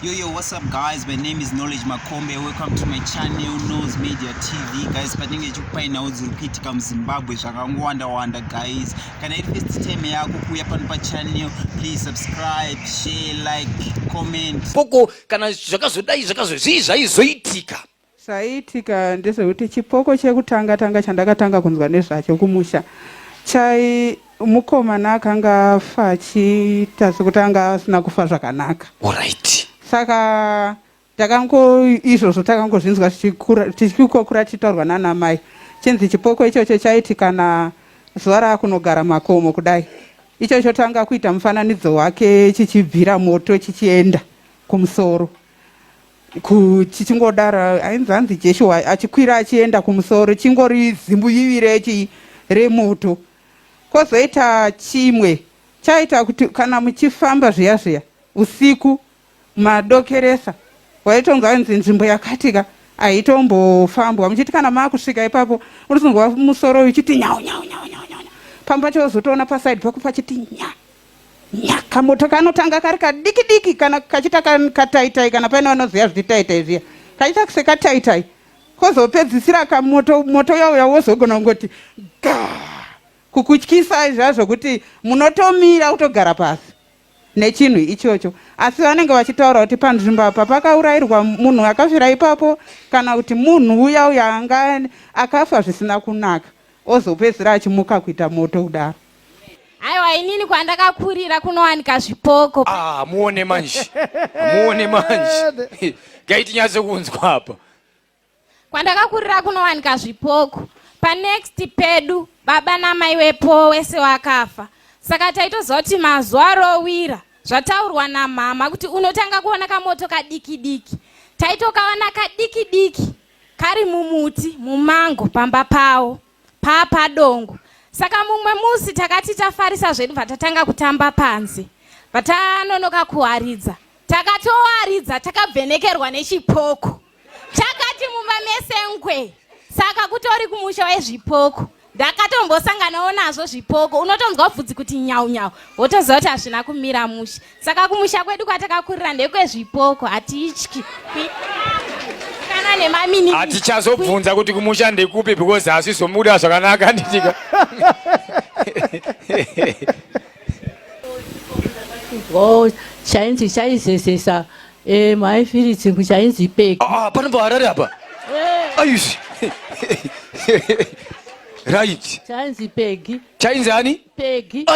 Yo yo, what's up guys? My name is Knowledge Makombe. Welcome to my channel Knows Media TV. Guys, patinenge tichikupai nhau dziri kuitika muZimbabwe zvakangowanda wanda guys. Kana iri first time yako kuuya pano pachannel, please subscribe, share, like, comment. Poko kana zvakazodai zvakazo zvii zvaizoitika? Zvaiitika ndezvekuti chipoko chekutanga tanga chandakatanga kunzwa nezvacho kumusha chai mukomana akanga afa achiita sekuti anga asina kufa zvakanaka. Alright. Saka takango izvozvo takangozvinzwa tichikura tichikokura tichitaurwa nana mai chinzi chipoko ichocho chaiti kana zuva raakunogara makomo kudai ichocho tanga kuita mufananidzo wake chichibvira moto chichienda kumusoro chichingodaro ainzi hanzi Jeshua achikwira achienda kumusoro chingori zimbuyivi rechi remoto kwozoita chimwe chaita kuti kana muchifamba zviya zviya usiku madokeresa waitonzwa ainzi nzvimbo yakatika haitombofambwa muchiti kana maakusvika ipapo unozonzwa musoro uchiti nyau nyau nyau nyau nyau pamba chozotoona pasaidi pako pachiti nya nya kamoto kanotanga kari kadiki diki kana kachita kataitai kana paine vanoziva zvitaitai zviya kachiita sekataitai kozopedzisira kamoto moto yauya wozogona kungoti ga kukutyisai zviya zvokuti munotomira kutogara pasi nechinhu ichocho asi vanenge vachitaura kuti panzvimbo apa pakaurayirwa munhu akafira ipapo kana kuti munhu uya uya anga akafa zvisina kunaka ozopedzisira achimuka kuita moto kudaro Aiwa inini kwandakakurira kunowanika zvipoko. Ah, muone manje. Muone manje. Gai tinyatse kunzwa apa. Kwandakakurira kunowanika zvipoko. Panext pedu baba namai wepo wese wakafa. Saka taitoziva kuti mazuva arowira zvataurwa namama kuti unotanga kuona kamoto kadiki diki. Taitokawana kadiki diki kari mumuti mumango pamba pawo. Paapadongo. Saka mumwe musi takati tafarisa zvedu bva tatanga kutamba panze. Bva tanonoka kuwaridza. Takatowaridza takabvenekerwa nechipoko. Chakati mumba mese ngwe. Saka kutori kumusha wezvipoko. Ndakatombosanganawo nazvo zvipoko. Unotonzwa bvudzi kuti nyau nyau. Wotoziva kuti hazvina kumira mushe. Saka kumusha kwedu kwatakakurira ndekwezvipoko hatityi. Kana nemamini. Hatichazobvunza kuti kumusha ndekupi because hazvizomuda zvakanaka nditika. Oh, chainzi chaizezesa eh, maifiridzingwi chainzi peki. Ah, pano paHarare apa. Eh. Aish. Right. Chainzi pegi. Chainzi ani? Pegi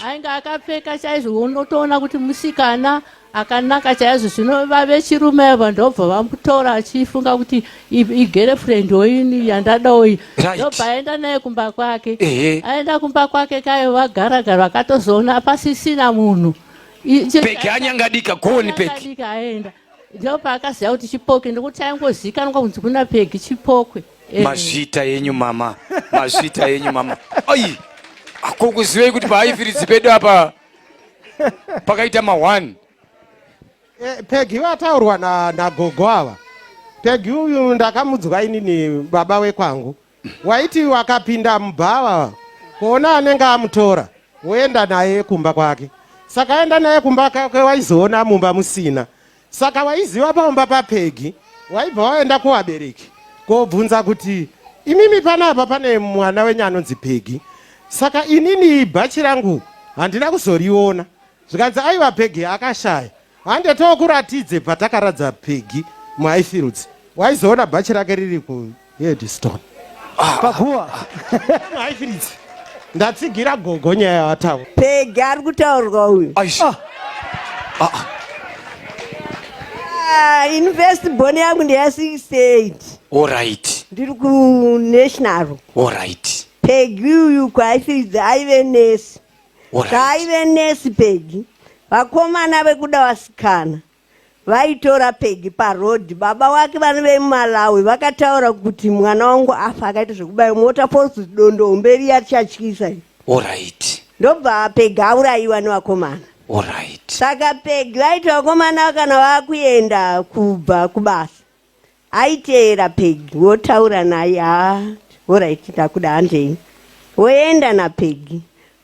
ainge akapfeka chaizvo unotoona kuti musikana akanaka chaizvo zvino vavechirume ava ndobva vamutora achifunga kuti igerefriend oini yandadaoyi ndobva aenda naye kumba kwake aenda kumba kwake kayo vagara gara vakatozoona pasisina munhu Pegi anyangadika goni Pegi aenda ndopaakaziva kuti chipoke ndokuti aingozikanwa kunzi kuna Pegi chipokwe Eh. Mazvita yenyu mama, mazvita yenyu mama. Ai, ko kuzivei kuti paaifiridzi pedu apa pakaita ma one. Eh, Peggy vataurwa na nagogo ava. Peggy uyu ndakamudzwa inini baba wekwangu. Waiti wakapinda mubhawa kuona anenge amutora woenda naye kumba kwake. Saka aenda naye kumba kwake waizoona mumba musina. Saka waiziva pamba paPeggy waibva waenda kuvabereki kobvunza kuti imimi panapa pane mwana wenyu anonzi Peggy. Saka inini bhachi rangu handina kuzoriona. Zvikanzi aiwa Peggy akashaya. Hande tokuratidze patakaradza Peggy muHighfields. Waizoona bhachi rake riri kuHeadstone. Ah. Paguva. MuHighfields. Ndatsigira gogo nyaya yavataura. Peggy ari kutaurwa uyu. Aish. Ah. Ah. Ah, ini first born yangu ndeya 68. All right. Ndiri ku national. All right. Peggy uyu kuHighfields aive nurse. Taive nurse Peggy. Vakomana vekuda vasikana vaitora Peggy paroad. Baba wake vari vemuMalawi vakataura kuti mwana wangu afa akaita zvekubaiwa mota force dondo hombe riya richatyisa iri. Alright. Ndobva Peggy aurayiwa nevakomana. Alright. Saka Peggy vaiti vakomana kana vakuenda kubva kubasa Aiteera Peggy wotaura naye haa horait ndakuda handei. Voenda naPeggy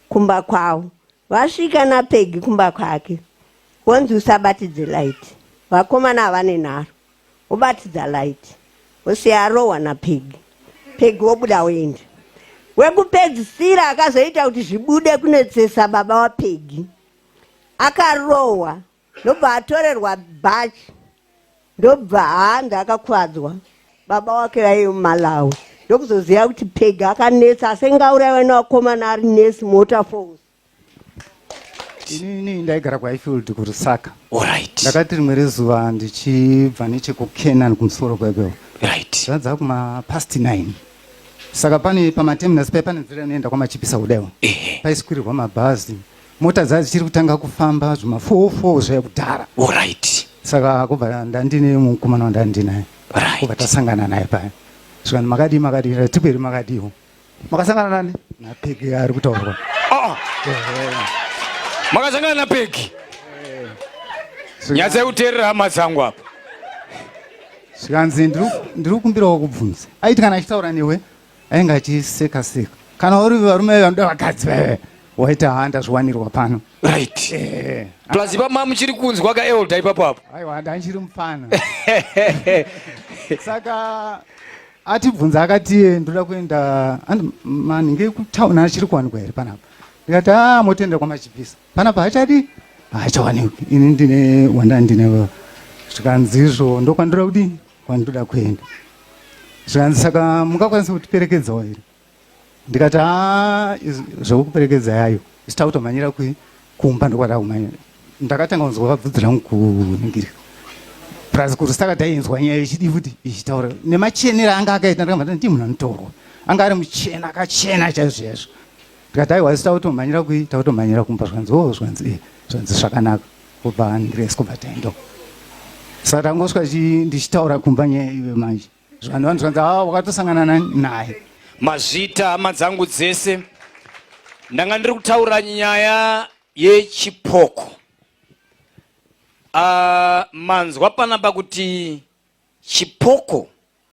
kumba kwavo. Vasvika naPeggy kumba kwake wonzi usabatidze light. Vakomana havane nharo. Wobatidza light. Wosiya arohwa naPeggy. Peggy wobuda woenda. Wekupedzisira akazoita kuti zvibude kunetsesa baba waPeggy. Akarohwa ndobva atorerwa bhachi ndobva hanzi akakuvadzwa baba wake vaive mumalawi ndokuzoziva kuti pega akanetsa asi ingauraiwa nevakomana ari nesi muwaterfalls Inini ndaigara kuHighfield kuRusaka. Alright. Ndakati rimwe rezuva ndichibva nechekuCanaan kumusoro kwekwewo. Right. Zvadza kuma past 9. Saka pane pamaterminus paye pane nzira inoenda kwamachipisa kudaiwo. Ehe. Paisikwirirwa mabhazi. Mota dzaa dzichiri kutanga kufamba zvima 44 zvaya kudhara. Alright. Saka kubva ndandine mukomana wandandinaye. Right. Kubva tasangana naye paya. Zvikanzi makadii makadii tiperi makadiiwo. Makasangana nani? NaPeggy ari kutaurwa. Ah. Makasangana naPeggy. Nyatsai kuteerera hama dzangu apa. Zvikanzi ndiri kukumbirawo kubvunza. Aiti kana achitaura newe ainge achiseka seka. Kana uri varume vanoda vakadzi vaive waita haa ndazviwanirwa pano. Right. Eh. Plus ipapo muchiri kunzwa ka elder ipapo apo. Aiwa ndanchiri mupfana. Saka atibvunza akati ndoda kuenda manhinge kutown achiri kuwanikwa here panapa ndikati a ah, motoenda kwamachipisa panapa hachadi haachawanikwi ini ndine wanda ndine zvikanzi izvo ndokwandoda kudii kwandoda kuenda zvikanzi saka mungakwanisa kutiperekedzawo here ndikati haa zvekukuperekedza yayo isu takutomhanyira kui kumba ndokwata kumhanyira ndakatanga kunzwa vabvudzi rangu kuningirika plus kuti saka tainzwa nyaya ichidi futi ichitaura nemachenero anga akaita ndakabva ndii munhu anotorwa anga ari muchena akachena chaizvo chaizvo ndikati aiwa isu takutomhanyira kui takutomhanyira kumba zvanzi o oh, zvanzi eh, zvanzi zvakanaka kubva andres kubva taendo saka tangosvika ndichitaura kumba nyaya iwe manje Zvanhu vanhu zvanzi ah wakatosangana nani naye. Mazvita hama dzangu dzese. Ndanga ndiri kutaura nyaya yechipoko. Uh, manzwa panapa kuti chipoko